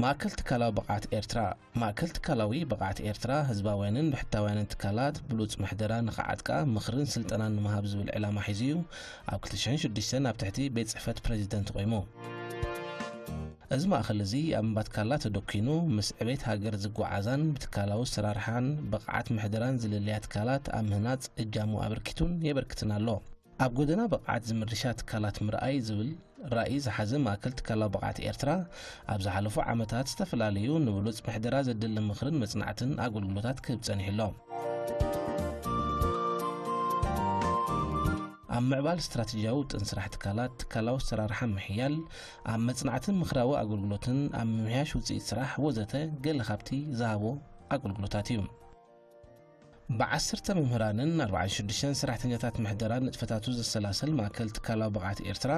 ማእከል ትካላዊ ብቕዓት ኤርትራ። ማእከል ትካላዊ ብቕዓት ኤርትራ፣ ህዝባውያንን ብሕታውያንን ትካላት ብሉጽ ምሕደራ ንኽዓጥቃ ምኽርን ስልጠናን ንምሃብ ዝብል ዕላማ ሒዙ እዩ ኣብ ክልተ ሽሕን ሽዱሽተን ኣብ ትሕቲ ቤት ጽሕፈት ፕረዚደንት ቆይሙ። እዚ ማእከል እዚ ኣብ እምባ ትካላ ተደኲኑ፣ ምስ ዕቤት ሃገር ዝጓዓዛን ብትካላዊ ኣሰራርሓን ብቕዓት ምሕደራን ዝልለያ ትካላት ኣብ ምህናጽ እጃሙ ኣበርኪቱን የበርክትን ኣሎ። ኣብ ጎደና ብቕዓት ዝምርሻ ትካላት ምርኣይ ዝብል ራእይ ዝሓዘ ማእከል ትካላዊ ብቕዓት ኤርትራ፣ ኣብ ዝሓለፉ ዓመታት ዝተፈላለዩ ንብሉጽ ምሕደራ ዘድሊ ምኽርን መጽናዕትን ኣገልግሎታት ክህብ ጸኒሑ ኣሎ። ኣብ ምዕባል ስትራቴጂያዊ ውጥን ስራሕ ትካላት፣ ትካላዊ ኣሰራርሓ ምሕያል፣ ኣብ መጽናዕትን ምኽራዊ ኣገልግሎትን፣ ኣብ ምምሕያሽ ውጽኢት ስራሕ ወዘተ ገለ ካብቲ ዝሃቦ ኣገልግሎታት እዩ። ብዓሰርተ መምህራንን ኣርባዓን ሽዱሽተን ሰራሕተኛታት ምሕደራን ንጥፈታቱ ዘሰላስል ማእከል ትካላዊ ብቕዓት ኤርትራ፣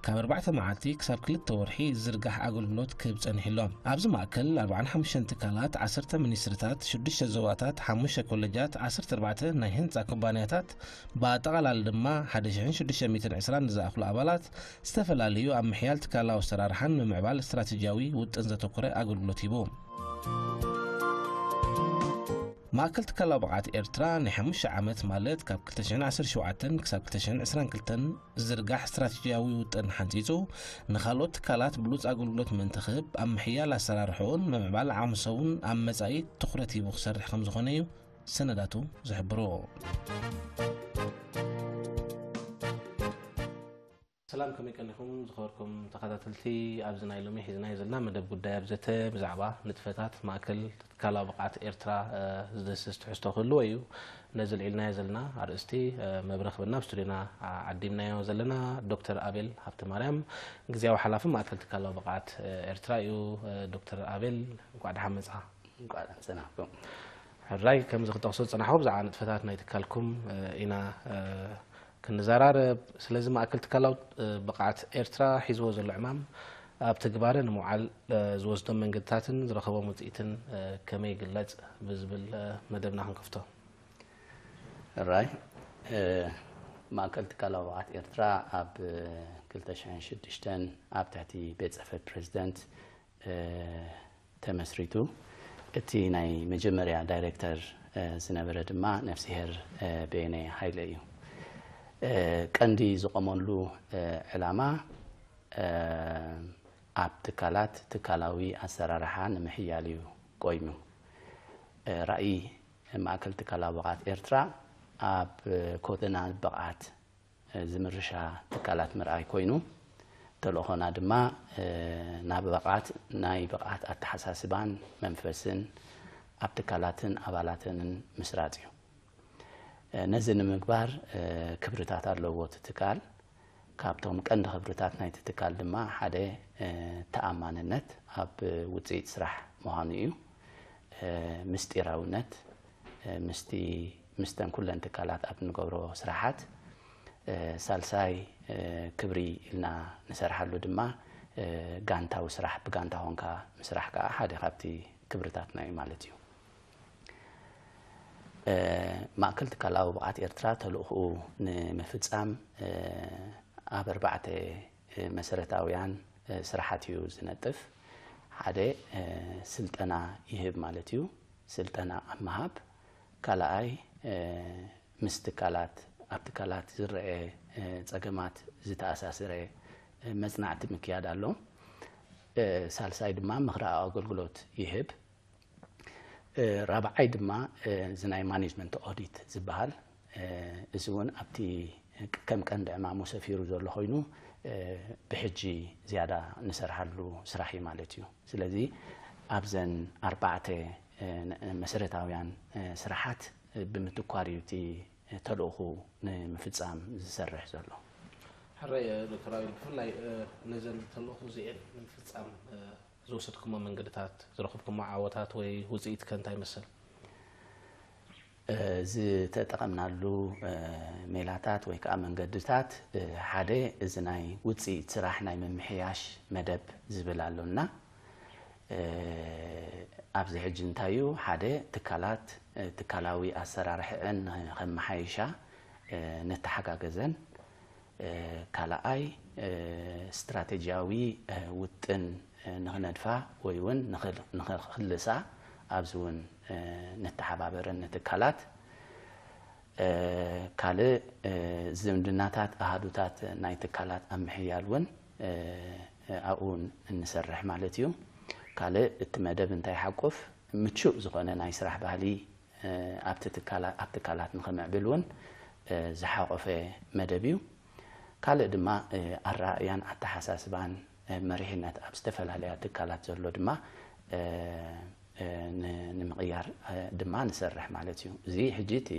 ካብ ኣርባዕተ መዓልቲ ክሳብ ክልተ ወርሒ ዝርጋሕ ኣገልግሎት ክህብ ጸኒሑ ኣሎ። ኣብዚ ማእከል ኣርባዓን ሓሙሽተን ትካላት፣ ዓሰርተ ሚኒስትሪታት፣ ሽዱሽተ ዞባታት፣ ሓሙሽተ ኮለጃት፣ ዓሰርተ ኣርባዕተ ናይ ህንጻ ኩባንያታት፣ ብኣጠቓላሊ ድማ ሓደ ሽሕን ሽዱሽተ ሚእትን ዕስራን ንዝኣኽሉ ኣባላት፣ ዝተፈላለዩ ኣብ ምሕያል ትካላዊ ኣሰራርሓን ምምዕባል ስትራቴጂያዊ ውጥን ዘተኮረ ኣገልግሎት ሂቡ። ማእከል ትካላዊ ብቕዓት ኤርትራ ናይ ሓሙሽተ ዓመት፣ ማለት ካብ ክልተ ሽሕን ዓሰርተ ሸውዓተን ክሳብ ክልተ ሽሕን ዕስራን ክልተን ዝዝርጋሕ ስትራቴጂያዊ ውጥን ሓንጺጹ፣ ንኻልኦት ትካላት ብሉጽ ኣገልግሎት ምእንቲ ክህብ፣ ኣብ ምሕያል ኣሰራርሕኡን ምምዕባል ዓቕሚ ሰቡን ኣብ መጻኢ ትኹረት ሂቡ ክሰርሕ ከም ዝኾነ እዩ ሰነዳቱ ዝሕብሩ። ሰላም፣ ከመይ ቀኒኹም ዝኸበርኩም ተኸታተልቲ? ኣብዚ ናይ ሎሚ ሒዝናዮ ዘለና መደብ ጉዳይ ኣብ ዘተ ብዛዕባ ንጥፈታት ማእከል ትካላዊ ብቕዓት ኤርትራ፣ እ፣ ዝድህስስ ትሕዝቶ ክህልዎ እዩ። ነዚ ልዒልናዮ ዘለና ኣርእስቲ፣ እ፣ መብርህ ክብልና ኣብ ስቱድዮና ዓ-፣ ዓዲምናዮ ዘለና ዶክተር ኣቤል ሃብተማርያም፣ ግዝያዊ ሓላፊ ማእከል ትካላዊ ብቕዓት፣ እ፣ ኤርትራ እዩ። እ፣ ዶክተር ኣቤል፣ እንኳዕ ደሓን መጻኻ። እንኳዕ ደሓን ሰናሕኩም። ሕራይ፣ ከምዚ ክጠቕሶ ዝጸናሕኩ፣ ብዛዕባ ንጥፈታት ናይ ትካልኩም፣ እ፣ ኢና፣ እ፣ ክንዘራረብ። ስለዚ ማእከል ትካላዊ፣ እ፣ ብቕዓት ኤርትራ ሒዝዎ ዘሎ ዕማም ኣብ ትግባረ ንምውዓል፣ እ፣ ዝወስዶም መንገድታትን ዝረኸቦም ውጽኢትን፣ እ፣ ከመይ ይግለጽ ብዝብል፣ እ፣ መደብና ክንከፍቶ። ሕራይ፣ እ፣ ማእከል ትካላዊ ብቕዓት ኤርትራ ኣብ፣ እ፣ ክልተ ሽሕን ሽዱሽተን ኣብ ትሕቲ ቤት ጽሕፈት ፕረዚደንት፣ እ፣ ተመስሪቱ። እቲ ናይ መጀመርያ ዳይሬክተር፣ እ፣ ዝነበረ ድማ ነፍስሄር፣ እ፣ በየነ ሃይለ እዩ። እ፣ ቀንዲ ዝቖመሉ፣ እ፣ ዕላማ፣ እ፣ ኣብ ትካላት ትካላዊ ኣሰራርሓ ንምሕያል እዩ ቆይሙ። እ፣ ራእይ ማእከል ትካላዊ ብቕዓት ኤርትራ ኣብ፣ እ፣ ኮደና ብቕዓት ዝምርሻ ትካላት ምርኣይ ኮይኑ፣ ተልእኾና ድማ፣ እ፣ ናብ ብቕዓት፣ ናይ ብቕዓት ኣተሓሳስባን መንፈስን ኣብ ትካላትን ኣባላተንን ምስራጽ እዩ። እ፣ ነዚ ንምግባር፣ እ፣ ክብርታት ኣለዎ እቲ ትካል። ካብቶም ቀንዲ ክብርታት ናይቲ ትካል ድማ ሓደ፣ እ፣ ተኣማንነት ኣብ ውጽኢት ስራሕ ምዃኑ እዩ። እ፣ ምስጢራውነት፣ እ፣ ምስቲ፣ ምስተን ኩለን ትካላት ኣብ እንገብሮ ስራሓት፣ እ፣ ሳልሳይ፣ እ፣ ክብሪ ኢልና ንሰርሓሉ ድማ፣ እ፣ ጋንታዊ ስራሕ፣ ብጋንታ ኾንካ ምስራሕ ከዓ ሓደ ካብቲ ክብርታትና እዩ ማለት እዩ። እ፣ ማእከል ትካላዊ ብቕዓት ኤርትራ ተልእኾኡ ንምፍጻም፣ እ፣ ኣብ ኣርባዕተ፣ እ፣ መሰረታውያን፣ እ፣ ስራሓት እዩ ዝነጥፍ። ሓደ፣ እ፣ ስልጠና ይህብ ማለት እዩ። ስልጠና ኣብ ምሃብ፣ ካልኣይ፣ እ፣ ምስ ትካላት፣ ኣብ ትካላት ዝረአ፣ እ፣ ጸገማት ዝተኣሳሰረ፣ እ፣ መጽናዕቲ ምክያድ ኣሎ። እ፣ ሳልሳይ ድማ ምኽራዊ ኣገልግሎት ይህብ። እ፣ ራብዓይ ድማ፣ እ፣ እዚ ናይ ማኔጅመንት ኦዲት ዝበሃል፣ እ፣ እዚ እውን ኣብቲ ከም ቀንዲ ዕማሙ ሰፊሩ ዘሎ ኮይኑ፣ እ፣ ብሕጂ ዝያዳ ንሰርሓሉ ስራሕ እዩ ማለት እዩ። ስለዚ ኣብዘን ኣርባዕተ፣ እ፣ ን-፣ መሰረታውያን፣ እ፣ ስራሓት፣ እ፣ ብምትኳር እዩ እቲ ተልእኹ ንምፍጻም ዝሰርሕ ዘሎ። ሕራይ ዶክተር ኣቤል፣ ብፍላይ ነዘን ተልእኾ እዚኤን ንምፍጻም ዝወሰድኩሞ መንገድታት፣ ዝረኸብኩሞ ዓወታት ወይ ውፅኢት ከ እንታይ ይመስል? ዝተጠቐምናሉ ሜላታት ወይ ከዓ መንገድታት፣ ሓደ እዚ ናይ ውፅኢት ስራሕ ናይ ምምሕያሽ መደብ ዝብል ኣሎና። ኣብዚ ሕጂ እንታይ እዩ? ሓደ፣ ትካላት ትካላዊ ኣሰራርሕአን ንኸመሓይሻ ንተሓጋገዘን። ካልኣይ፣ ስትራቴጂያዊ ውጥን ንኽነድፋ ወይ እውን ንኽልሳ ኣብዚ እውን ንተሓባበረን ንትካላት። ካልእ፣ ዝምድናታት ኣሃዱታት ናይ ትካላት ኣብ ምሕያል እውን ኣብኡ እውን እንሰርሕ ማለት እዩ። ካልእ እቲ መደብ እንታይ ሓቁፍ ምቹእ ዝኾነ ናይ ስራሕ ባህሊ ኣብቲ ትካላት ኣብ ትካላት ንኽምዕብል እውን ዝሓቆፈ መደብ እዩ። ካልእ ድማ ኣረኣእያን ኣተሓሳስባን መሪሕነት ኣብ ዝተፈላለያ ትካላት ዘሎ ድማ ንምቕያር ድማ ንሰርሕ ማለት እዩ። እዚ ሕጂ እቲ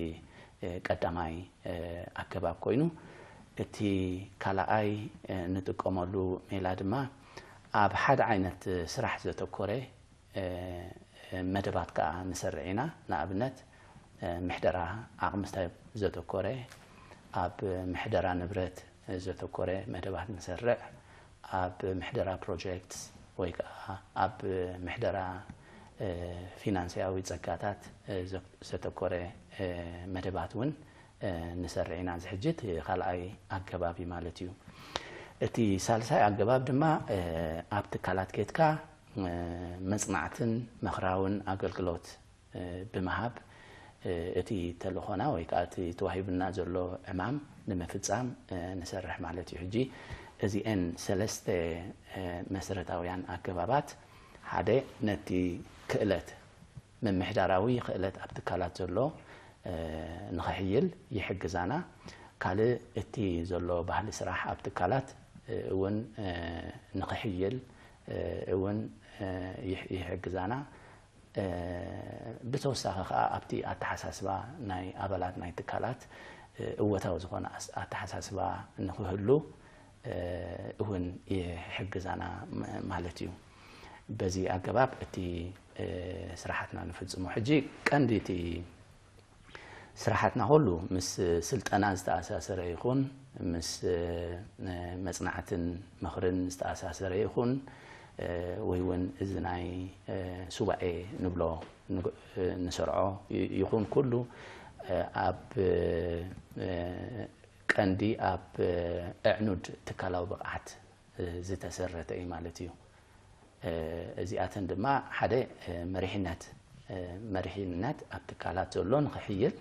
ቀዳማይ ኣገባብ ኮይኑ፣ እቲ ካልኣይ ንጥቀመሉ ሜላ ድማ ኣብ ሓደ ዓይነት ስራሕ ዘተኮረ መደባት ከዓ ንሰርዕ ኢና። ንኣብነት ምሕደራ ዓቕሚ ሰብ ዘተኮረ፣ ኣብ ምሕደራ ንብረት ዘተኮረ መደባት ንሰርዕ፣ ኣብ ምሕደራ ፕሮጀክት ወይ ከዓ ኣብ ምሕደራ ፊናንስያዊ ፀጋታት ዘተኮረ መደባት እውን ንሰርዕ ኢና። እዚ ሕጂ እቲ ካልኣይ ኣገባብ እዩ ማለት እዩ። እቲ ሳልሳይ ኣገባብ ድማ ኣብ ትካላት ኬድካ መፅናዕትን ምኽራውን ኣገልግሎት ብምሃብ እቲ ተልእኾና ወይ ከዓ እቲ ተዋሂቡና ዘሎ ዕማም ንምፍፃም ንሰርሕ ማለት እዩ። ሕጂ እዚኤን ሰለስተ መሰረታውያን ኣገባባት ሓደ ነቲ ክእለት ምምሕዳራዊ ክእለት ኣብ ትካላት ዘሎ ንኽሕይል ይሕግዛና። ካልእ እቲ ዘሎ ባህሊ ስራሕ ኣብ ትካላት እውን ንኽሕይል እውን ይሕግዛና። ብተወሳኺ ከዓ ኣብቲ ኣተሓሳስባ ናይ ኣባላት ናይ ትካላት እወታዊ ዝኾነ ኣተሓሳስባ ንክህሉ እውን ይሕግዛና ማለት እዩ። በዚ ኣገባብ እቲ ስራሓትና ንፍፅሞ። ሕጂ ቀንዲ እቲ ስራሓትና ኩሉ ምስ ስልጠና ዝተኣሳሰረ ይኹን ምስ መፅናዕትን ምኽርን ዝተኣሳሰረ ይኹን ወይ እውን እዚ ናይ ሱባኤ ንብሎ ንሰርዖ ይኹን ኩሉ ኣብ ቀንዲ ኣብ ኣዕኑድ ትካላዊ ብቕዓት ዝተሰረተ እዩ ማለት እዩ። እዚኣተን ድማ ሓደ መሪሕነት መሪሕነት ኣብ ትካላት ዘሎ ንኽሕይል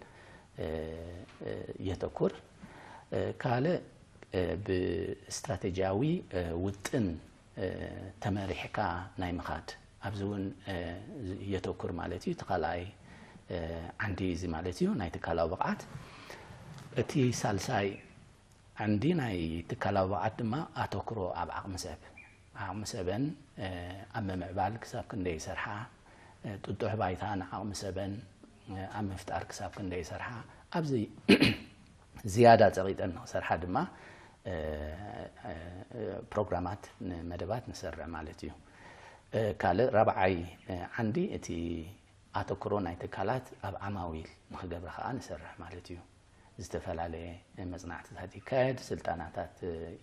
የተኩር። ካልእ ብስትራቴጂያዊ ውጥን ተመሪሕካ ናይ ምኻድ ኣብዚ እውን የተኩር ማለት እዩ። እቲ ካልኣይ ዓንዲ እዚ ማለት እዩ ናይ ትካላዊ ብቕዓት። እቲ ሳልሳይ ዓንዲ ናይ ትካላዊ ብቕዓት ድማ ኣተኩሮ ኣብ ዓቕሚ ሰብ ዓቕሚ ሰበን ኣብ ምምዕባል ክሳብ ክንደይ ይሰርሓ፣ ጥጡሕ ባይታ ንዓቕሚ ሰበን ኣብ ምፍጣር ክሳብ ክንደይ ይሰርሓ፣ ኣብዚ ዝያዳ ፀቒጠን ንክሰርሓ ድማ ፕሮግራማት ንመደባት ንሰርዕ ማለት እዩ። ካልእ ራብዓይ ዓንዲ እቲ ኣተኩሮ ናይ ትካላት ኣብ ዓማዊል ንክገብረ ከዓ ንሰርሕ ማለት እዩ። ዝተፈላለየ መፅናዕትታት ይካየድ፣ ስልጠናታት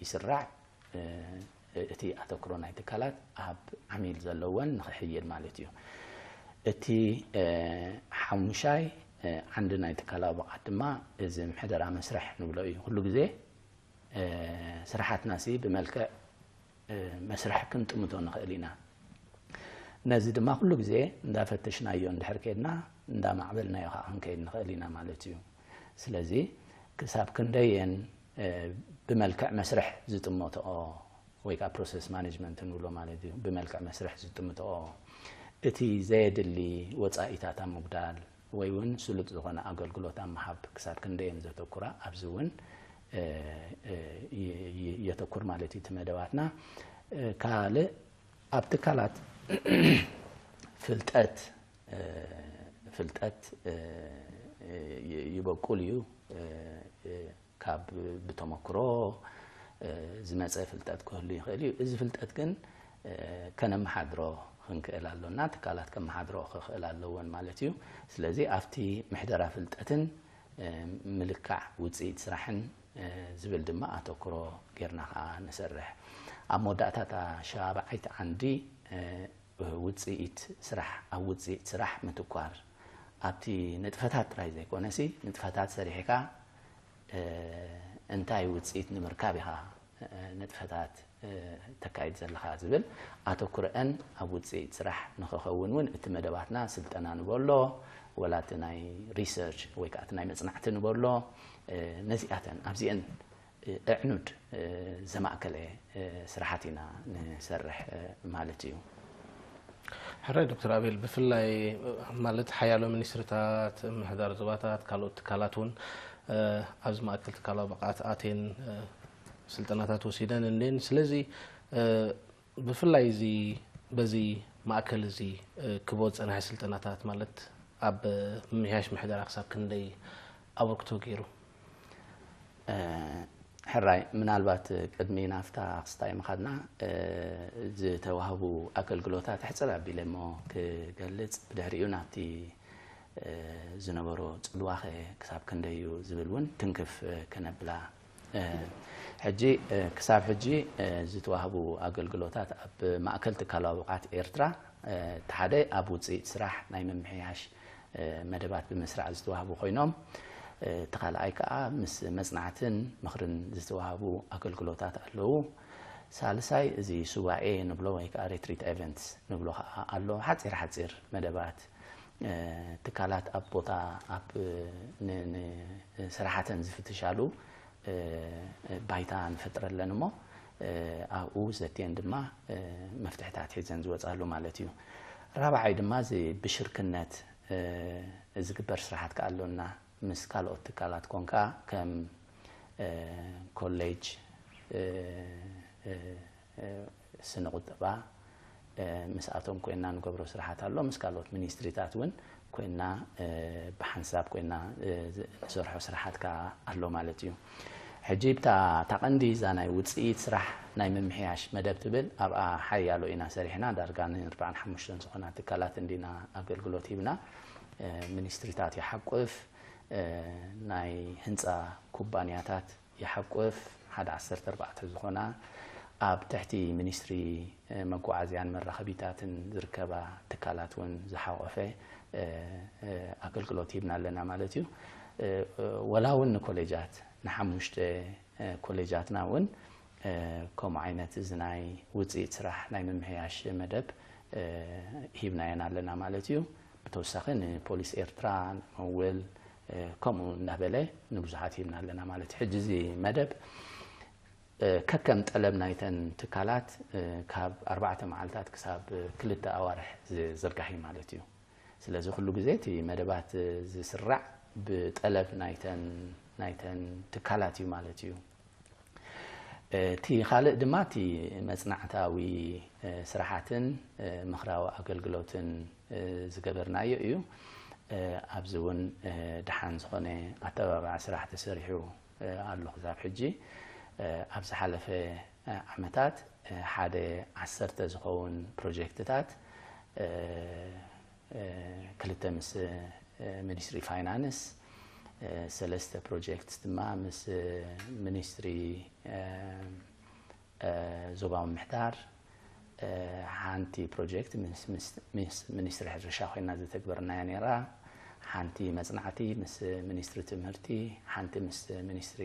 ይስራዕ። እቲ ኣተኩሮ ናይ ትካላት ኣብ ዓሚል ዘለወን ንክሕይል ማለት እዩ። እቲ ሓሙሻይ ዓንዲ ናይ ትካላዊ ብቕዓት ድማ እዚ ምሕደራ መስርሕ ንብሎ እዩ። ኩሉ ግዜ ስራሓትና ሲ ብመልክዕ መስርሕ ክንጥምቶ ንኽእል ኢና። ነዚ ድማ ኩሉ ግዜ እንዳፈተሽናዮ እንድሕር ከድና እንዳማዕበልናዮ ከዓ ክንከይድ ንኽእል ኢና ማለት እዩ። ስለዚ ክሳብ ክንደየን ብመልክዕ መስርሕ ዝጥመትኦ ወይ ከዓ ፕሮሰስ ማኔጅመንት ንብሎ ማለት እዩ። ብመልክዕ መስርሕ ዝጥምትኦ እቲ ዘየድሊ ወፃኢታት ኣብ ምጉዳል ወይ እውን ስሉጥ ዝኾነ ኣገልግሎት ኣብ ምሃብ ክሳብ ክንደየን ዘተኩራ ኣብዚ እውን የተኩር ማለት እዩ እቲ መደባትና። ካልእ ኣብ ትካላት ፍልጠት ፍልጠት ይበቁል እዩ። ካብ ብተመክሮ ዝመፀ ፍልጠት ክህሉ ይኽእል እዩ። እዚ ፍልጠት ግን ከነመሓድሮ ክንክእል ኣሎና፣ ትካላት ከመሓድሮ ክኽእል ኣለዎን ማለት እዩ። ስለዚ ኣብቲ ምሕደራ ፍልጠትን ምልካዕ ውፅኢት ስራሕን ዝብል ድማ ኣተኩሮ ጌርና ከዓ ንሰርሕ። ኣብ መወዳእታ እታ ሻብዓይቲ ዓንዲ ውፅኢት ስራሕ፣ ኣብ ውፅኢት ስራሕ ምትኳር፣ ኣብቲ ንጥፈታት ጥራይ ዘይኮነሲ ንጥፈታት ሰሪሕካ እንታይ ውፅኢት ንምርካብ ኢኻ ንጥፈታት ተካይድ ዘለኻ ዝብል ኣተኩረአን ኣብ ውፅኢት ስራሕ ንክኸውን እውን እቲ መደባትና ስልጠና ንበሎ፣ ወላ እቲ ናይ ሪሰርች ወይ ከዓ እቲ ናይ መፅናዕቲ ንበሎ፣ ነዚኣተን ኣብዚአን ኣዕኑድ ዘማእከለ ስራሓት ኢና ንሰርሕ ማለት እዩ። ሕራይ ዶክተር ኣቤል፣ ብፍላይ ማለት ሓያሎ ሚኒስትሪታት፣ ምሕዳር ዞባታት፣ ካልኦት ትካላት እውን ኣብዚ ማእከል ትካላዊ ብቕዓት ኣትየን ስልጠናታት ወሲደን እንዴን። ስለዚ ብፍላይ እዚ በዚ ማእከል እዚ ክበ ዝፀንሐ ስልጠናታት ማለት ኣብ ምምሕያሽ ምሕደራ ክሳብ ክንደይ ኣበርክቶ ገይሩ? ሕራይ፣ ምናልባት ቅድሚ ናፍታ ክስታይ ምኻድና ዝተዋህቡ ኣገልግሎታት ሕፅር ኣቢለ እሞ ክገልፅ፣ ብድሕሪኡ ናብቲ ዝነበሮ ፅልዋኸ ክሳብ ክንደይ እዩ ዝብል እውን ትንክፍ ከነብላ። ሕጂ ክሳብ ሕጂ ዝተዋህቡ ኣገልግሎታት ኣብ ማእከል ትካላዊ ብቕዓት ኤርትራ እቲ ሓደ ኣብ ውፅኢት ስራሕ ናይ ምምሕያሽ መደባት ብምስራዕ ዝተዋህቡ ኮይኖም፣ እቲ ካልኣይ ከዓ ምስ መፅናዕትን ምኽርን ዝተዋህቡ ኣገልግሎታት ኣለዉ። ሳልሳይ እዚ ሱባኤ ንብሎ ወይ ከዓ ሬትሪት ኤቨንትስ ንብሎ ከዓ ኣሎ። ሓፂር ሓፂር መደባት ትካላት ኣብ ቦታ ኣብ ስራሓተን ዝፍትሻሉ ባይታ ንፈጥረለን እሞ ኣብኡ ዘትየን ድማ መፍትሕታት ሒዘን ዝወፃሉ ማለት እዩ። ራብዓይ ድማ እዚ ብሽርክነት ዝግበር ስራሓት ከዓ ኣሎና። ምስ ካልኦት ትካላት ኮንካ ከም ኮሌጅ ስነ ቁጠባ ምስኣቶም ኮይና ንገብሮ ስራሓት ኣሎ። ምስ ካልኦት ሚኒስትሪታት እውን ኮይና ብሓንሳብ ኮይና ንሰርሖ ስራሓት ከዓ ኣሎ ማለት እዩ። ሕጂ ብታ እታ ቀንዲ እዛ ናይ ውፅኢት ስራሕ ናይ ምምሕያሽ መደብ ትብል ኣብኣ ሓያሎ ኢና ሰሪሕና። ዳርጋ ንኣርባዓን ሓሙሽተን ዝኾና ትካላት እንዲና ኣገልግሎት ሂብና። ሚኒስትሪታት ይሓቁፍ፣ ናይ ህንፃ ኩባንያታት ይሓቁፍ፣ ሓደ ዓሰርተ ኣርባዕተ ዝኾና ኣብ ትሕቲ ሚኒስትሪ መጓዓዝያን መራኸቢታትን ዝርከባ ትካላት እውን ዝሓቆፈ ኣገልግሎት ሂብና ኣለና ማለት እዩ። ወላ እውን ንኮሌጃት ንሓሙሽተ ኮሌጃትና እውን ከምኡ ዓይነት እዚ ናይ ውፅኢት ስራሕ ናይ ምምሕያሽ መደብ ሂብናየን ኣለና ማለት እዩ። ብተወሳኺ ንፖሊስ ኤርትራ፣ ንመወል ከምኡ እናበለ ንብዙሓት ሂብና ኣለና ማለት እዩ። ሕጂ እዚ መደብ ከከም ጠለብ ናይተን ትካላት ካብ ኣርባዕተ መዓልታት ክሳብ ክልተ ኣዋርሕ ዝዝርጋሕ እዩ ማለት እዩ። ስለዚ ኩሉ ግዜ እቲ መደባት ዝስራዕ ብጠለብ ናይተን ናይተን ትካላት እዩ ማለት እዩ። እቲ ካልእ ድማ እቲ መፅናዕታዊ ስራሓትን ምኽራዊ ኣገልግሎትን ዝገበርናዮ እዩ። ኣብዚ እውን ደሓን ዝኾነ ኣተባባዒ ስራሕ ተሰሪሑ ኣሎ። ክሳብ ሕጂ ኣብ ዝሓለፈ ዓመታት ሓደ ዓሰርተ ዝኸውን ፕሮጀክትታት፣ ክልተ ምስ ሚኒስትሪ ፋይናንስ፣ ሰለስተ ፕሮጀክት ድማ ምስ ሚኒስትሪ ዞባዊ ምሕዳር፣ ሓንቲ ፕሮጀክት ምስ ሚኒስትሪ ሕርሻ ኮይና ዝተግበርናያ ነይራ። ሓንቲ መፅናዕቲ ምስ ሚኒስትሪ ትምህርቲ፣ ሓንቲ ምስ ሚኒስትሪ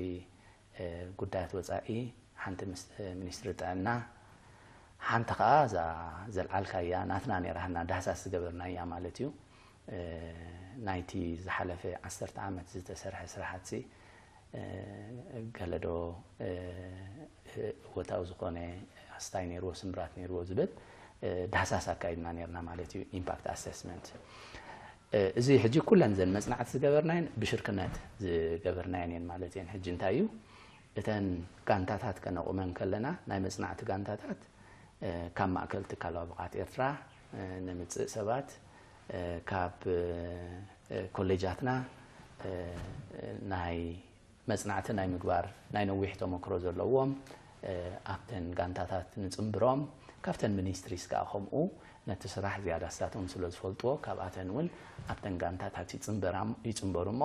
ጉዳያት ወፃኢ፣ ሓንቲ ምስ ሚኒስትሪ ጥዕና፣ ሓንቲ ከዓ እዛ ዘልዓልካያ ናትና ነይራ፣ ሃና ዳህሳስ ዝገበርናያ ማለት እዩ። ናይቲ ዝሓለፈ ዓሰርተ ዓመት ዝተሰርሐ ስራሕቲ ገለዶ እወታዊ ዝኾነ ኣስታይ ነይርዎ፣ ስምራት ነይርዎ ዝብል ዳህሳስ ኣካይድና ነይርና ማለት እዩ፣ ኢምፓክት ኣሰስመንት። እዚ ሕጂ ኩለን ዘን መፅናዕቲ ዝገበርናየን ብሽርክነት ዝገበርናየን እየን ማለት እየን። ሕጂ እንታይ እዩ፣ እተን ጋንታታት ከነቑመን ከለና፣ ናይ መፅናዕቲ ጋንታታት ካብ ማእከል ትካላዊ ብቕዓት ኤርትራ ንምፅእ ሰባት፣ ካብ ኮሌጃትና ናይ መፅናዕቲ ናይ ምግባር ናይ ነዊሕ ተመክሮ ዘለዎም፣ ኣብተን ጋንታታት ንጽንብሮም፣ ካብተን ሚኒስትሪስ ከኣ ከምኡ ነቲ ስራሕ ዝያዳ ንሳቶም ስለ ዝፈልጥዎ፣ ካብኣተን እውን ኣብተን ጋንታታት ይጽንበራ-፣ ይጽንበሩ እሞ፣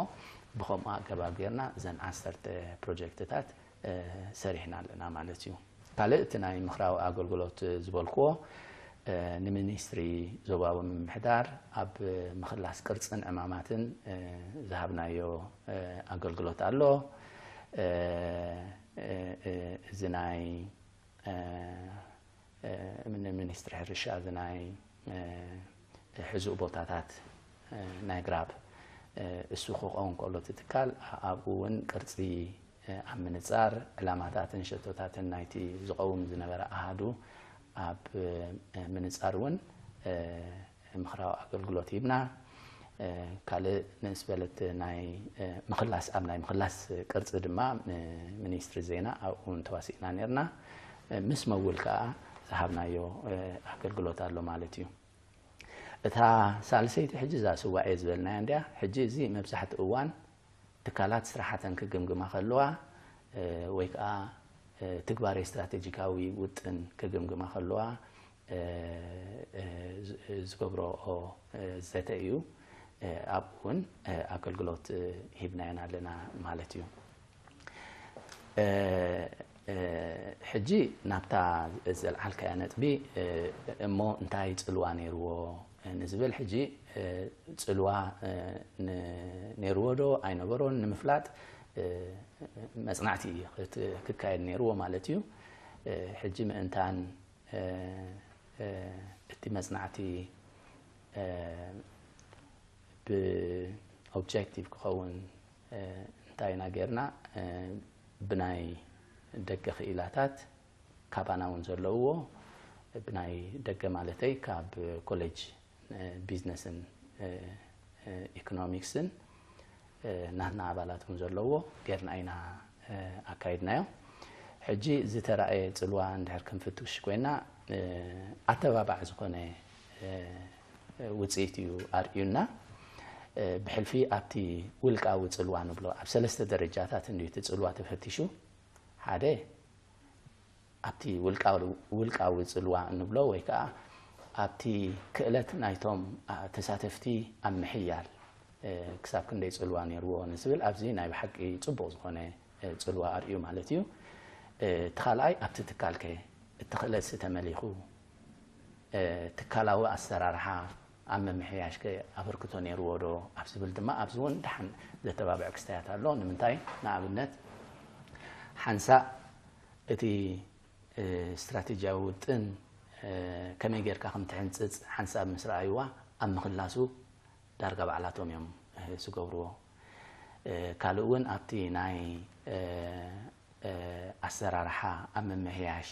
ብኸምኡ ኣገባብ ጌርና እዘን ዓሰርተ ፕሮጀክትታት ሰሪሕና ኣለና ማለት እዩ። ካልእ እቲ ናይ ምኽራዊ ኣገልግሎት ዝበልክዎ፣ ንሚኒስትሪ ዞባዊ ምምሕዳር ኣብ ምኽላስ ቅርጽን ዕማማትን ዝሃብናዮ ኣገልግሎት ኣሎ። እዚ ናይ፣ ንሚኒስትሪ ሕርሻ፣ እዚ ናይ ሕዙእ ቦታታት ናይ ግራብ፣ እሱ ክኸውን ከሎ፣ እቲ ትካል ኣብኡ እውን ቅርጺ ኣብ ምንጻር፣ ዕላማታትን ሸቶታትን ናይቲ ዝቐውም ዝነበረ ኣሃዱ ኣብ ምንጻር እውን ምኽራዊ ኣገልግሎት ሂብና። ካልእ ንእስ በለት ናይ ምኽላስ፣ ኣብ ናይ ምኽላስ ቅርጺ ድማ ሚኒስትሪ ዜና ኣብኡ እውን ተዋሲእና ነርና። ምስ መውል ከኣ ዝሃብናዮ ኣገልግሎት ኣሎ ማለት እዩ። እታ ሳልሰይቲ ሕጂ እዛ ስዋኤ ዝበልናያ እንድያ። ሕጂ እዚ መብዛሕትኡ እዋን ትካላት ስራሓተን ክግምግማ ከለዋ፣ ወይ ከኣ ትግባሬ ስትራቴጂካዊ ውጥን ክግምግማ ከለዋ፣ ዝገብረኦ ዘተ እዩ። ኣብኡ እውን ኣገልግሎት ሂብናየን ኣለና ማለት እዩ። ሕጂ ናብታ ዘልዓልካያ ነጥቢ፣ እሞ እንታይ ጽልዋ ነይርዎ ንዝብል፣ ሕጂ ጽልዋ ነይርዎ ዶ ኣይነበሮን ንምፍላጥ መጽናዕቲ ክካየድ ነይርዎ ማለት እዩ። ሕጂ ምእንታን እቲ መጽናዕቲ ብኦብጀክቲቭ ክኸውን እንታይ ኢና ጌርና? ብናይ ደገ ክኢላታት ካባና እውን ዘለውዎ፣ ብናይ ደገ ማለተይ ካብ ኮሌጅ ቢዝነስን ኢኮኖሚክስን ናትና ኣባላት እውን ዘለዎ ጌርና ኢና ኣካይድናዮ። ሕጂ ዝተራእየ ጽልዋ እንድሕር ክንፍትሽ ኮይና፣ ኣተባባዕ ዝኾነ ውጽኢት እዩ ኣርእዩና። ብሕልፊ ኣብቲ ውልቃዊ ጽልዋ ንብሎ ኣብ ሰለስተ ደረጃታት እንድዩ እቲ ጽልዋ ተፈቲሹ። ሓደ ኣብቲ ውልቃዊ ጽልዋ እንብሎ ወይ ከኣ ኣብቲ ክእለት ናይቶም ተሳተፍቲ ኣብ ምሕያል ክሳብ ክንደይ ጽልዋ ነይርዎ ንዝብል ኣብዚ ናይ ብሓቂ ጽቡቕ ዝኾነ ጽልዋ ኣርእዩ ማለት እዩ። እቲ ካልኣይ ኣብቲ ትካልከ እቲ ክእለትሲ ተመሊኹ ትካላዊ ኣሰራርሓ ኣብ ምምሕያሽከ ኣበርክቶ ነይርዎ ዶ ኣብ ዝብል ድማ ኣብዚ እውን ደሓን ዘተባብዕ ክስተያት ኣሎ። ንምንታይ ንኣብነት ሓንሳእ እቲ ስትራቴጂያዊ ውጥን ከመይ ጌርካ ከም ትሕንፅፅ ሓንሳብ ምስ ረኣይዋ ኣብ ምኽላሱ ዳርጋ ባዕላቶም እዮም ዝገብርዎ። ካልእ እውን ኣብቲ ናይ ኣሰራርሓ ኣብ ምምሕያሽ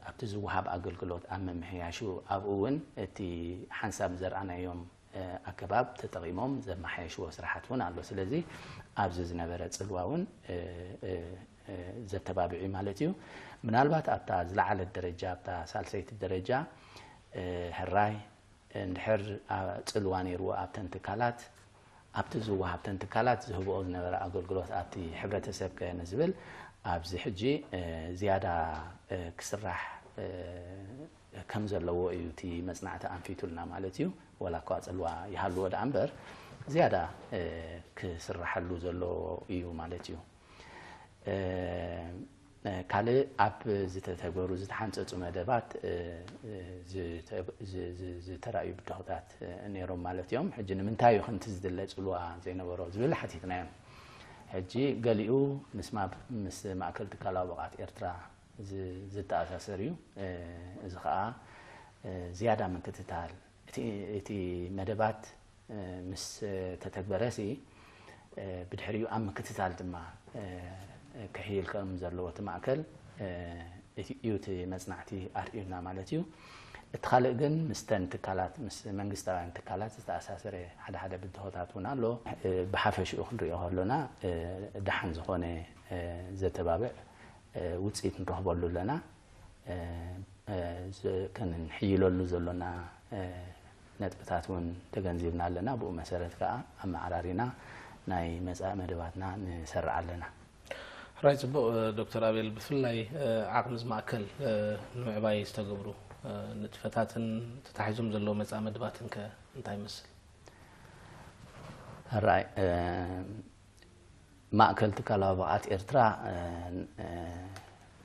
ኣብቲ ዝወሃብ ኣገልግሎት ኣብ ምምሕያሹ ኣብኡ እውን እቲ ሓንሳብ ዘርኣናዮም ኣገባብ ተጠቒሞም ዘመሓየሽዎ ስራሓት እውን ኣሎ። ስለዚ ኣብዚ ዝነበረ ፅልዋ እውን ዘተባብዕ እዩ ማለት እዩ። ምናልባት ኣብታ ዝለዓለት ደረጃ ኣብታ ሳልሰይቲ ደረጃ ሕራይ እንድሕር ጽልዋ ነይርዎ ኣብተን ትካላት ኣብቲ ዝወሃብተን ትካላት ዝህብኦ ዝነበረ ኣገልግሎት ኣብቲ ሕብረተሰብ ከ ንዝብል ኣብዚ ሕጂ ዝያዳ ክስራሕ ከም ዘለዎ እዩ እቲ መጽናዕቲ ኣንፊቱልና ማለት እዩ። ወላ እኳ ጽልዋ ይሃልዎ ደኣ እምበር ዝያዳ ክስራሐሉ ዘለዎ እዩ ማለት እዩ። ካልእ ኣብ ዝተተግበሩ ዝተሓንፀፁ መደባት ዝተራእዩ ብድሆታት ነይሮም ማለት እዮም። ሕጂ ንምንታይ እዩ ከምቲ ዝድለ ፅልዋ ዘይነበሮ ዝብል ሓቲትናዮም። ሕጂ ገሊኡ ምስ ማእከል ትካላዊ ብቕዓት ኤርትራ ዝተኣሳሰር እዩ። እዚ ከዓ ዝያዳ ምክትታል እቲ መደባት ምስ ተተግበረ ሲ ብድሕሪኡ ኣብ ምክትታል ድማ ክሕይል ከም ዘለዎ እቲ ማእከል እዩ እቲ መፅናዕቲ ኣርእዩና ማለት እዩ። እቲ ካልእ ግን ምስተን ትካላት ምስ መንግስታውያን ትካላት ዝተኣሳሰረ ሓደ ሓደ ብድሆታት እውን ኣሎ። ብሓፈሽኡ ክንሪኦ ከሎና ደሓን ዝኾነ ዘተባብዕ ውፅኢት ንረኽበሉ ኣለና። ክንሕይለሉ ዘሎና ነጥብታት እውን ተገንዚብና ኣለና። ብኡ መሰረት ከዓ ኣመዓራሪና ናይ መፃኢ መደባትና ንሰርዕ ኣለና። ራይ ጽቡቕ። ዶክተር ኣቤል፣ ብፍላይ ዓቕሚ እዚ ማእከል ንምዕባይ ዝተገብሩ ንጥፈታትን ተታሒዞም ዘለዉ መጻኢ መድባትን ከ እንታይ ይመስል? ራይ ማእከል ትካላዊ ብቕዓት ኤርትራ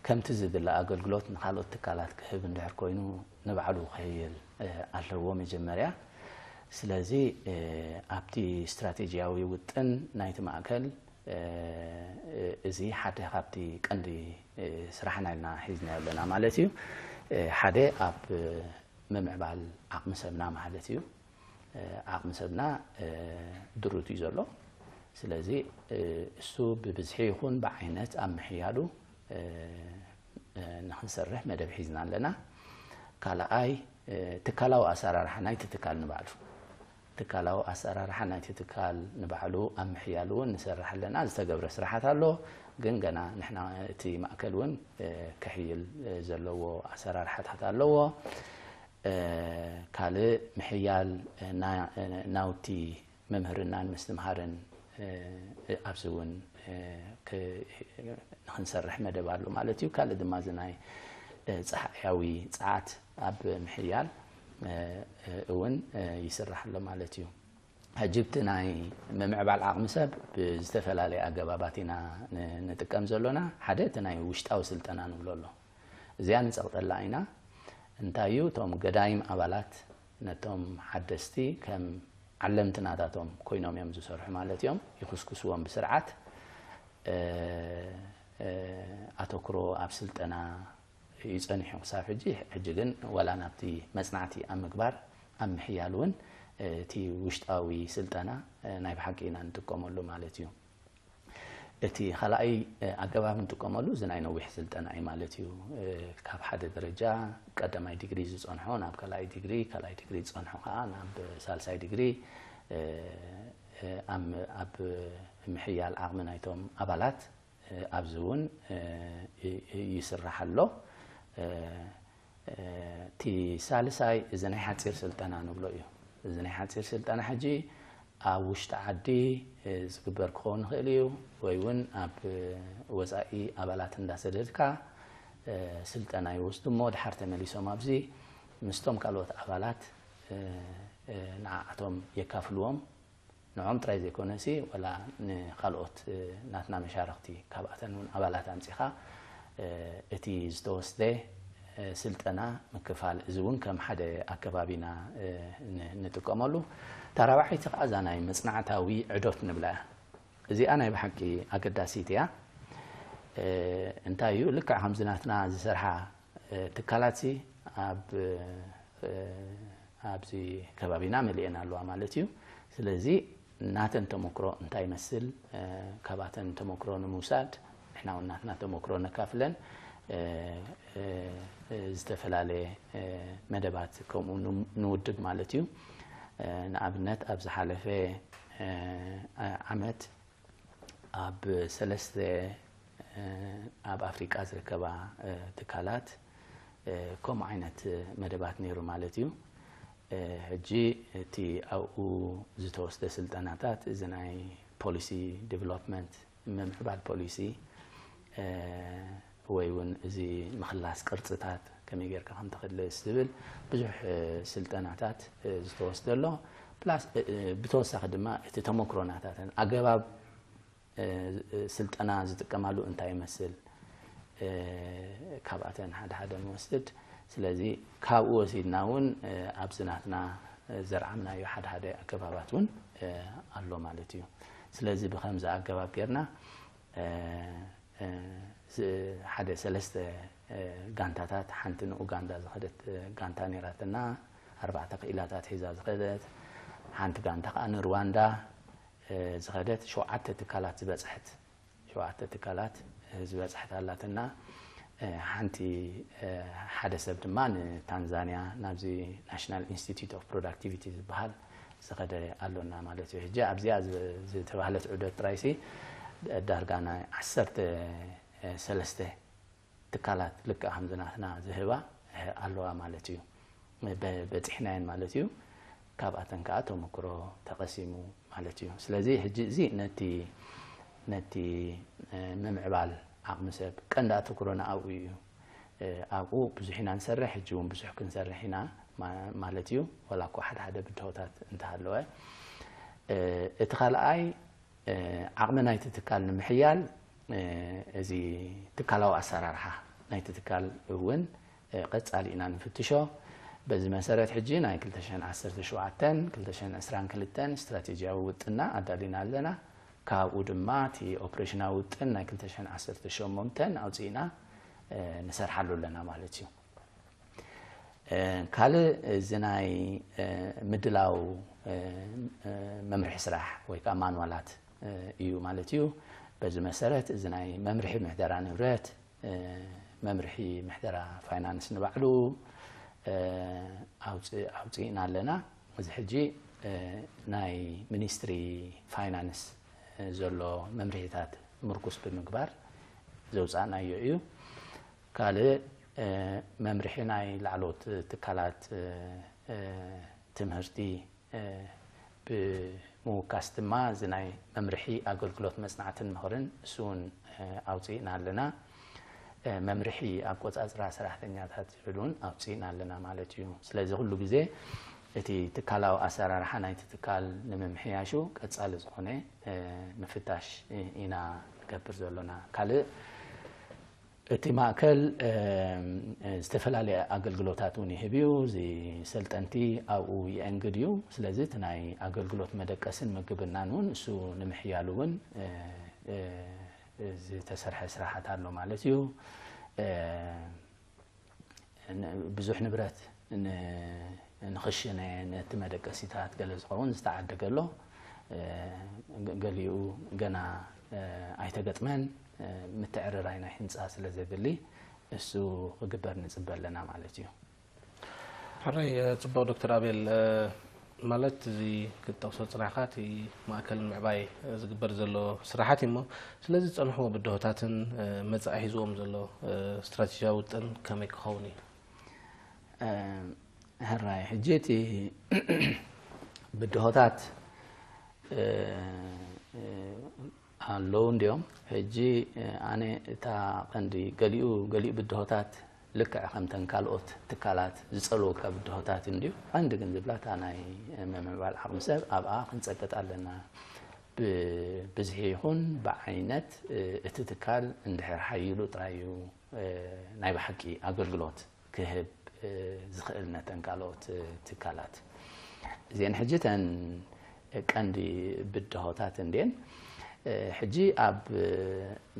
ከምቲ ዝድለ ኣገልግሎት ንካልኦት ትካላት ክህብ እንድሕር ኮይኑ ንባዕሉ ክሕይል ኣለዎ መጀመርያ። ስለዚ ኣብቲ ስትራቴጂያዊ ውጥን ናይቲ ማእከል እዚ ሓደ ካብቲ ቀንዲ ስራሕና ኢልና ሒዝናዮ ኣለና ማለት እዩ። ሓደ ኣብ ምምዕባል ዓቕሚ ሰብና ማለት እዩ። ዓቕሚ ሰብና ድሩት እዩ ዘሎ። ስለዚ እሱ ብብዝሒ ይኹን ብዓይነት ኣብ ምሕያሉ ንክንሰርሕ መደብ ሒዝና ኣለና። ካልኣይ ትካላዊ ኣሰራርሓ ናይቲ ትካል ንባዕሉ ትካላዊ ኣሰራርሓ ናይቲ ትካል ንባዕሉ ኣብ ምሕያሉ እውን ንሰርሕ ኣለና። ዝተገብረ ስራሓት ኣሎ፣ ግን ገና ንሕና እቲ ማእከል እውን ክሕይል ዘለዎ ኣሰራርሓታት ኣለዎ። ካልእ ምሕያል ናውቲ መምህርናን ምስትምሃርን ኣብዚ እውን ንክንሰርሕ መደብ ኣሎ ማለት እዩ። ካልእ ድማ እዚ ናይ ፃሕያዊ ፀዓት ኣብ ምሕያል እውን ይስራሕ ኣሎ ማለት እዩ። ሕጂ ብቲ ናይ ምምዕባል ዓቕሚ ሰብ ብዝተፈላለየ ኣገባባት ኢና ንጥቀም ዘሎና። ሓደ እቲ ናይ ውሽጣዊ ስልጠና ንብሎ ኣሎ። እዚኣ ንፀቕጠላ ኢና። እንታይ እዩ እቶም ገዳይም ኣባላት ነቶም ሓደስቲ ከም ዓለምቲ ናታቶም ኮይኖም እዮም ዝሰርሑ ማለት እዮም። ይኹስኩስዎም ብስርዓት ኣተኩሮ ኣብ ስልጠና እዩ ጸኒሑ ክሳብ ሕጂ። ሕጂ ግን ዋላ ናብቲ መጽናዕቲ ኣብ ምግባር ኣብ ምሕያል እውን እቲ ውሽጣዊ ስልጠና ናይ ብሓቂ ኢና ንጥቀመሉ ማለት እዩ። እቲ ካልኣይ ኣገባብ ንጥቀመሉ እዚ ናይ ነዊሕ ስልጠና እዩ ማለት እዩ። ካብ ሓደ ደረጃ ቀዳማይ ዲግሪ ዝጸንሖ ናብ ካልኣይ ዲግሪ፣ ካልኣይ ዲግሪ ዝጸንሖ ከዓ ናብ ሳልሳይ ዲግሪ ኣብ ምሕያል ዓቕሚ ናይቶም ኣባላት ኣብዚ እውን ይስራሕ ኣሎ። እቲ ሳልሳይ እዚ ናይ ሓፂር ስልጠና ንብሎ እዩ። እዚ ናይ ሓፂር ስልጠና ሕጂ ኣብ ውሽጢ ዓዲ ዝግበር ክኸውን ይኽእል እዩ፣ ወይ እውን ኣብ ወፃኢ ኣባላት እንዳሰደድካ ስልጠና ይወስዱ እሞ ድሓር ተመሊሶም ኣብዚ ምስቶም ካልኦት ኣባላት ንዓኣቶም የካፍልዎም። ንዖም ጥራይ ዘይኮነሲ ዋላ ንካልኦት ናትና መሻርክቲ ካብኣተን እውን ኣባላት ኣምፂኻ እቲ ዝተወስደ ስልጠና ምክፋል፣ እዚ እውን ከም ሓደ ኣከባቢና ንጥቀመሉ። ታራባዓይቲ ከዓ እዛ ናይ መፅናዕታዊ ዕዶት ንብላ እያ። እዚኣ ናይ ብሓቂ ኣገዳሲት እያ። እንታይ እዩ ልክዕ ከምዚ ናትና ዝሰርሓ ትካላት ሲ ኣብ ኣብዚ ከባቢና መሊኤን ኣለዋ ማለት እዩ። ስለዚ ናተን ተመክሮ እንታይ ይመስል፣ ካብኣተን ተመክሮ ንምውሳድ ንሕና እውን ናትና ተመክሮ ነካፍለን ዝተፈላለየ መደባት ከምኡ ንውድብ ማለት እዩ። ንኣብነት ኣብ ዝሓለፈ ዓመት ኣብ ሰለስተ ኣብ ኣፍሪቃ ዝርከባ ትካላት ከምኡ ዓይነት መደባት ነይሩ ማለት እዩ። ሕጂ እቲ ኣብኡ ዝተወስደ ስልጠናታት እዚ ናይ ፖሊሲ ዲቨሎፕመንት ምምዕባል ፖሊሲ ወይ እውን እዚ ምክላስ ቅርፅታት ከመይ ጌርካ ከም ተክልስ ዝብል ብዙሕ ስልጠናታት ዝተወስደ ኣሎ። ፕላስ ብተወሳኺ ድማ እቲ ተመክሮናታትን ኣገባብ ስልጠና ዝጥቀማሉ እንታይ ይመስል፣ ካብኣተን ሓደ ሓደ ንወስድ። ስለዚ ካብኡ ወሲድና እውን ኣብዚ ናትና ዘርዓምናዮ ሓደ ሓደ ኣገባባት እውን ኣሎ ማለት እዩ። ስለዚ ብከምዚ ኣገባብ ጌርና ሓደ ሰለስተ ጋንታታት፣ ሓንቲ ንኡጋንዳ ዝኸደት ጋንታ ነይራትና፣ ኣርባዕተ ክኢላታት ሒዛ ዝኸደት፣ ሓንቲ ጋንታ ከዓ ንሩዋንዳ ዝኸደት፣ ሸውዓተ ትካላት ዝበፅሐት ሸውዓተ ትካላት ዝበፅሐት ኣላትና። ሓንቲ ሓደ ሰብ ድማ ንታንዛንያ ናብዚ ናሽናል ኢንስቲትዩት ኦፍ ፕሮዳክቲቪቲ ዝበሃል ዝኸደ ኣሎና ማለት እዩ። ሕጂ ኣብዚኣ ዝተባህለት ዑደት ጥራይሲ ዳርጋ ናይ ዓሰርተ ሰለስተ ትካላት ልክዕ ከምዚ ናትና ዝህባ ኣለዋ ማለት እዩ። በፂሕናየን ማለት እዩ። ካብኣተን ከዓ ተመክሮ ተቐሲሙ ማለት እዩ። ስለዚ ሕጂ እዚ ነቲ ነቲ ምምዕባል ዓቕሚ ሰብ ቀንዲ ኣተኩሮና ኣብኡ እዩ። ኣብኡ ብዙሕ ኢና ንሰርሕ፣ ሕጂ እውን ብዙሕ ክንሰርሕ ኢና ማለት እዩ። ዋላ እኳ ሓደ ሓደ ብድሆታት እንተሃለወ፣ እቲ ካልኣይ ዓቕሚ ናይቲ ትካል ንምሕያል፣ እዚ ትካላዊ ኣሰራርሓ ናይቲ ትካል እውን ቀጻሊ ኢና ንፍትሾ። በዚ መሰረት ሕጂ ናይ ክልተ ሽሕን ዓሰርተ ሸውዓተን ክልተ ሽሕን ዕስራን ክልተን ስትራቴጂያዊ ውጥና ኣዳሊና ኣለና። ካብኡ ድማ እቲ ኦፕሬሽናዊ ውጥን ናይ ክልተ ሽሕን ዓሰርተ ሸሞንተን ኣውፂእና ንሰርሓሉ ኣለና ማለት እዩ። ካልእ እዚ ናይ ምድላው መምርሒ ስራሕ ወይ ከዓ ማንዋላት እዩ ማለት እዩ። በዚ መሰረት እዚ ናይ መምርሒ ምሕደራ ንብረት፣ መምርሒ ምሕደራ ፋይናንስ ንባዕሉ ኣውፅእና ኣለና። እዚ ሕጂ ናይ ሚኒስትሪ ፋይናንስ ዘሎ መምርሒታት ምርኩስ ብምግባር ዘውፃእናዮ እዩ። ካልእ መምርሒ ናይ ላዕለዎት ትካላት ትምህርቲ ብምውካስ ድማ እዚ ናይ መምርሒ ኣገልግሎት መፅናዕትን ምኽርን እሱ እውን ኣውፅእና ኣለና። መምርሒ ኣቆፃፅራ ሰራሕተኛታት ዝብል እውን ኣውፅእና ኣለና ማለት እዩ። ስለዚ ኩሉ ግዜ እቲ ትካላዊ ኣሰራርሓ ናይቲ ትካል ንምምሕያሹ ቀፃሊ ዝኾነ ምፍታሽ ኢና ንገብር ዘሎና። ካልእ እቲ ማእከል ዝተፈላለየ ኣገልግሎታት እውን ይህብ እዩ። እዚ ሰልጠንቲ ኣብኡ ይእንግድ እዩ። ስለዚ እቲ ናይ ኣገልግሎት መደቀስን ምግብናን እውን እሱ ንምሕያሉ እውን ዝተሰርሐ ስራሓት ኣሎ ማለት እዩ። ብዙሕ ንብረት ንኽሽነ፣ ነቲ መደቀሲታት ገለ ዝኸውን ዝተዓደገ ኣሎ። ገሊኡ ገና ኣይተገጥመን። ምትዕርራይ ናይ ህንፃ ስለ ዘድሊ እሱ ክግበር ንፅበ ኣለና ማለት እዩ። ሕራይ። ፅቡቕ ዶክተር ኣቤል፣ ማለት እዚ ክትጠቕሶ ፅናሕካ እቲ ማእከል ምዕባይ ዝግበር ዘሎ ስራሓት እዩ እሞ፣ ስለዚ ዝፀንሕዎ ብድሆታትን መፃኢ ሒዝዎም ዘሎ ስትራቴጂያዊ ውጥን ከመይ ክኸውን እዩ? ሕራይ። ሕጂ እቲ ብድሆታት ኣለዉ እንዲዮም። ሕጂ ኣነ እታ ቀንዲ ገሊኡ ገሊኡ ብድሆታት ልክዕ ከምተን ካልኦት ትካላት ዝጸልወካ ብድሆታት እንድዩ። ቀንዲ ግን ዝብላ እታ ናይ ምምዕባል ዓቕሚ ሰብ ኣብኣ ክንጸቅጥ ኣለና። ብብዝሒ ይኹን ብዓይነት እቲ ትካል እንድሕር ሓይሉ ጥራይ እዩ ናይ ብሓቂ ኣገልግሎት ክህብ ዝኽእል ነተን ካልኦት ትካላት። እዚአን ሕጂ ተን ቀንዲ ብድሆታት እንድየን። ሕጂ ኣብ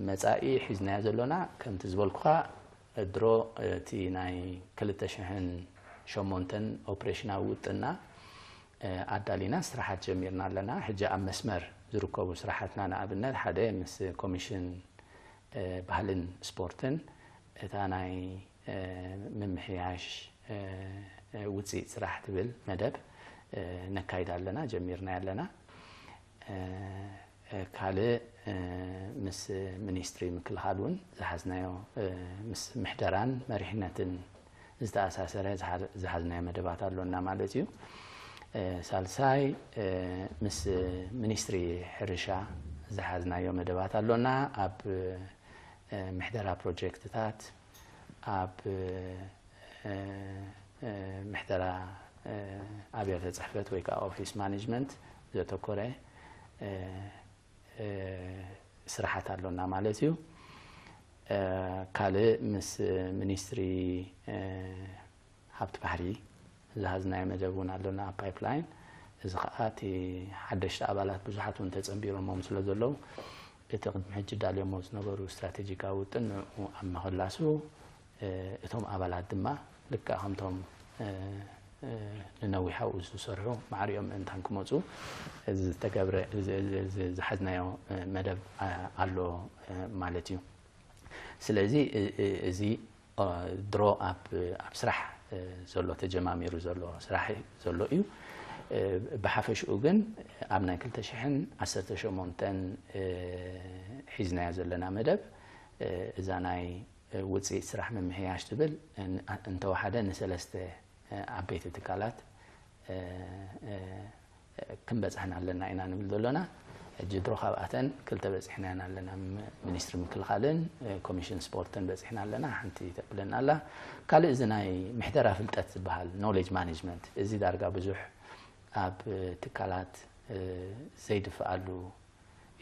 መጻኢ ሒዝናዮ ዘሎና ከምቲ ዝበልኩኻ ድሮ እቲ ናይ ክልተ ሽሕን ሸሞንተን ኦፕሬሽናዊ ውጥና ኣዳሊና ስራሓት ጀሚርና ኣለና። ሕጂ ኣብ መስመር ዝርከቡ ስራሓትና ንኣብነት ሓደ ምስ ኮሚሽን ባህልን ስፖርትን እታ ናይ ምምሕያሽ ውፅኢት ስራሕ ትብል መደብ ነካይድ ኣለና፣ ጀሚርና ኣለና። ካልእ ምስ ሚኒስትሪ ምክልኻል እውን ዝሓዝናዮ ምስ ምሕደራን መሪሕነትን ዝተኣሳሰረ ዝሓዝናዮ መደባት ኣሎና ማለት እዩ። ሳልሳይ ምስ ሚኒስትሪ ሕርሻ ዝሓዝናዮ መደባት ኣሎና። ኣብ ምሕደራ ፕሮጀክትታት፣ ኣብ ምሕደራ ኣብያተ ፅሕፈት ወይ ከዓ ኦፊስ ማኔጅመንት ዘተኮረ ስራሓት ኣሎና ማለት እዩ። ካልእ ምስ ሚኒስትሪ ሃብቲ ባሕሪ ዝሃዝናዮ መደብ እውን ኣሎና ኣብ ፓይፕላይን። እዚ ከዓ እቲ ሓደሽቲ ኣባላት ብዙሓት እውን ተፀንቢሮሞም ስለ ዘለዉ እቲ ቅድሚ ሕጂ ዳልዮሞ ዝነበሩ ስትራቴጂካዊ ውጥን ንዕኡ ኣብ ምኽላሱ እቶም ኣባላት ድማ ልክዕ ከምቶም ንነዊሕ ኣብኡ ዝሰርሑ ማዕሪኦም ምእንታን ክመፁ ዝተገብረ ዝሓዝናዮ መደብ ኣሎ ማለት እዩ። ስለዚ እዚ ድሮ ኣብ ኣብ ስራሕ ዘሎ ተጀማሚሩ ዘሎ ስራሕ ዘሎ እዩ። ብሓፈሽኡ ግን ኣብ ናይ ክልተ ሽሕን ዓሰርተ ሸሞንተን ሒዝናዮ ዘለና መደብ እዛ ናይ ውፅኢት ስራሕ ምምሕያሽ ትብል እንተወሓደ ንሰለስተ ዓበይቲ ትካላት ክንበፅሐን ኣለና ኢና ንብል ዘሎና። ሕጂ ድሮ ካብኣተን ክልተ በፂሕናየን ኣለና። ም- ሚኒስትሪ ምክልኻልን እ፣ ኮሚሽን ስፖርትን በፂሕና ኣለና። ሓንቲ ተብለና ኣላ። ካልእ እዚ ናይ ምሕደራ ፍልጠት ዝበሃል፣ ኖሌጅ ማኔጅመንት፣ እዚ ዳርጋ ብዙሕ ኣብ እ፣ ትካላት እ፣ ዘይድፍኣሉ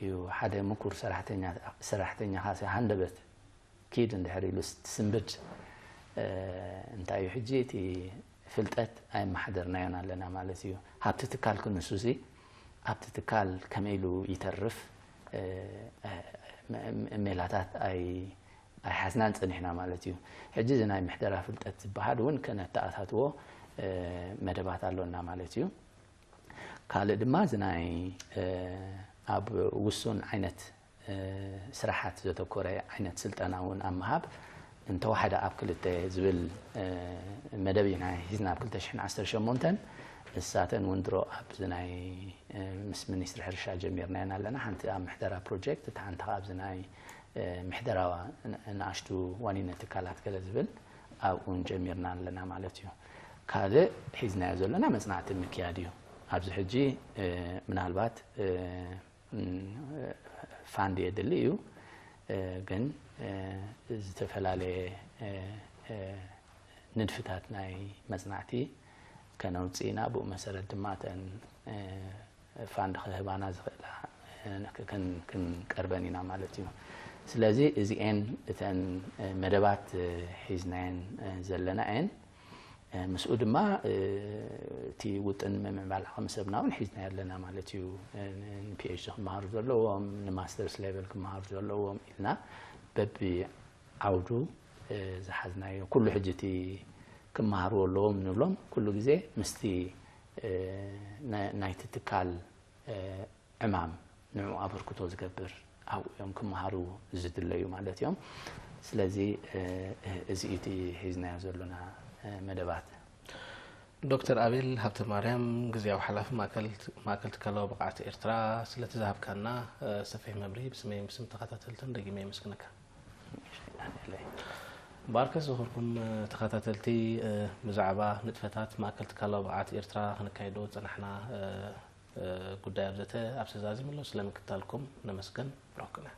እዩ። ሓደ ምኩር ሰራሕተኛ ሰራሕተኛኻ ሃንደበት ኪድ እንድሕር ኢሉ ትስንብድ እንታይ እዩ ሕጂ እቲ ፍልጠት ኣይመሓደርናዮን ኣለና ማለት እዩ። ሃብቲ ትካል ክንሱ እዚ ኣብቲ ትካል ከመይ ኢሉ ይተርፍ ሜላታት ኣይሓዝናን ፀኒሕና ማለት እዩ። ሕጂ እዚ ናይ ምሕደራ ፍልጠት ዝበሃል እውን ከነተኣታትዎ መደባት ኣሎና ማለት እዩ። ካልእ ድማ እዚ ናይ ኣብ ውሱን ዓይነት ስራሓት ዘተኮረ ዓይነት ስልጠና እውን ኣብ ምሃብ እንተወሓደ ኣብ ክልተ ዝብል መደብ ኢና ሒዝና ኣብ ክልተ ሽሕን ዓሰርተ ሸሞንተን። እሳተን እውን ድሮ ኣብዚ ናይ ምስ ሚኒስትሪ ሕርሻ ጀሚርናየን ኣለና። ሓንቲ ኣብ ምሕደራ ፕሮጀክት፣ እቲ ሓንቲ ከዓ ኣብዚ ናይ ምሕደራ ንኣሽቱ ዋኒነት ትካላት ገለ ዝብል ኣብኡ እውን ጀሚርና ኣለና ማለት እዩ። ካልእ ሒዝናዮ ዘለና መፅናዕቲ ምክያድ እዩ። ኣብዚ ሕጂ ምናልባት ፋንድ የድሊ እዩ፣ ግን ዝተፈላለየ ንድፍታት ናይ መፅናዕቲ ከነውፅእ ኢና። ብኡ መሰረት ድማ እተን ፋንድ ክህባና ዝኽእላ ክንቀርበን ኢና ማለት እዩ። ስለዚ እዚኤን እተን መደባት ሒዝናየን ዘለና እየን። ምስኡ ድማ እቲ ውጥን ምምዕባል ዓቕሚ ሰብና እውን ሒዝናዮ ኣለና ማለት እዩ። ንፒኤችዲ ክመሃሩ ዘለዎም፣ ንማስተርስ ሌቨል ክመሃሩ ዘለዎም ኢልና በቢ ዓውዱ ዝሓዝናዮ ኩሉ ሕጂ እቲ ክመሃርዎ ኣለዎም ንብሎም ኩሉ ግዜ ምስቲ ናይቲ ትካል ዕማም ንዕኡ ኣበርክቶ ዝገብር ኣብኡ እዮም ክመሃሩ ዝድለዩ ማለት እዮም። ስለዚ እዚ እዩ እቲ ሒዝናዮ ዘሎና መደባት። ዶክተር ኣቤል ሃብተ ማርያም፣ ግዝያዊ ሓላፊ ማእከል ትካላዊ ብቕዓት ኤርትራ፣ ስለቲ ዝሃብካና ሰፊሕ መብርሂ ብስመይን ብስም ተኸታተልትን ደጊመ የመስግነካ። ባርከስ ዝኾንኩም ተኸታተልቲ፣ ብዛዕባ ንጥፈታት ማእከል ትካላዊ ብቕዓት ኤርትራ ክንካየዶ ዝጸናሕና ጉዳይ ኣብ ዘተ ኣብ ሰዛዚምሎ ስለምክታልኩም ነመስግን። ብሩኽ ቅነ።